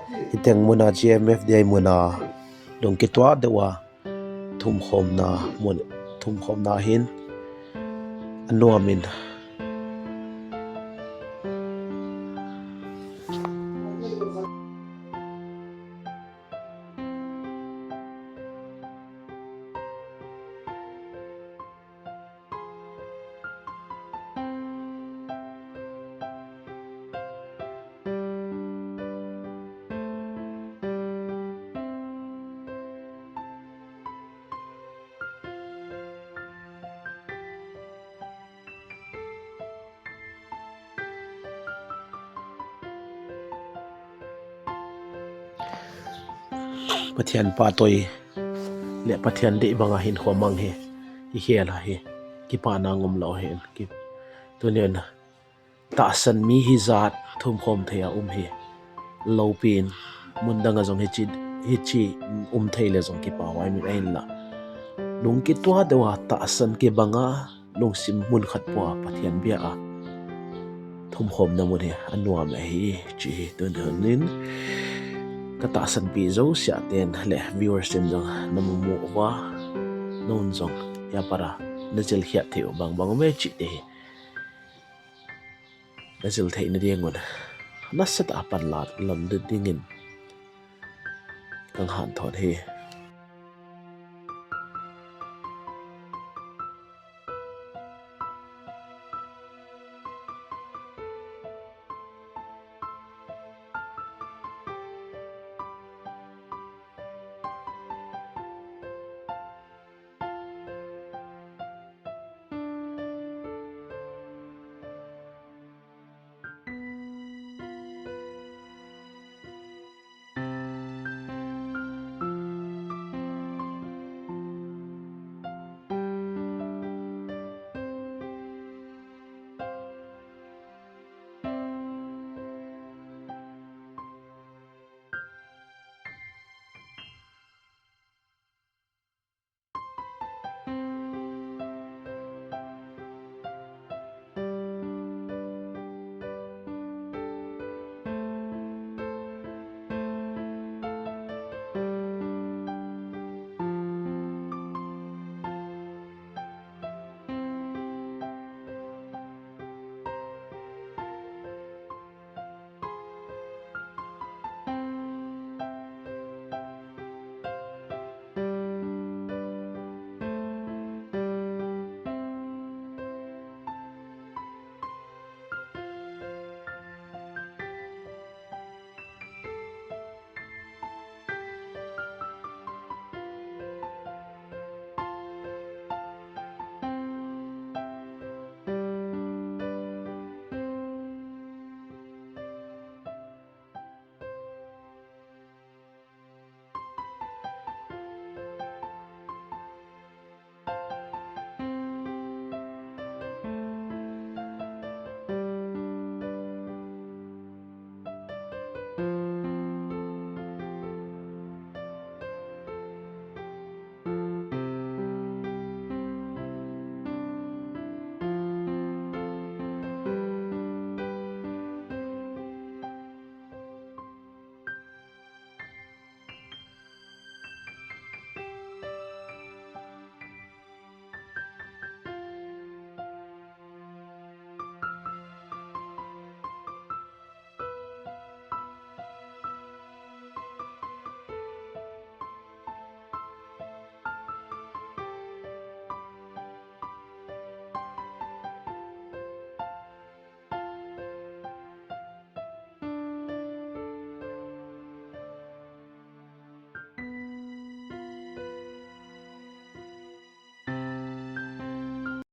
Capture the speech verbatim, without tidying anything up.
Hiteng muna G M F D I muna lungkituah deuha thumkhomna mun, thumkhomna hin anuam in. Pathian pahtoi le Pathian deih banga hinkho mang hi, hi khel hi, kipana ngum lou hi, ki, tunin tahsan mi hijat thumkhom thei a um hi, loupin, mun danga jong hichi, hichi um thei le jong kipa huai min ahinla. Lungkituah deuha tahsan kibanga, lungsim mun khat pua Pathian bia a thumkhomna mun hi anuam ahi, chi hi tunin ka tahsanpi jouse a ten le viewers ten jong na mu mu uva, non jong hia para na jil khiat thei u bang bang um e chi te hi na jil theina dingun nasatah a panla lam dingin kang han thon hi.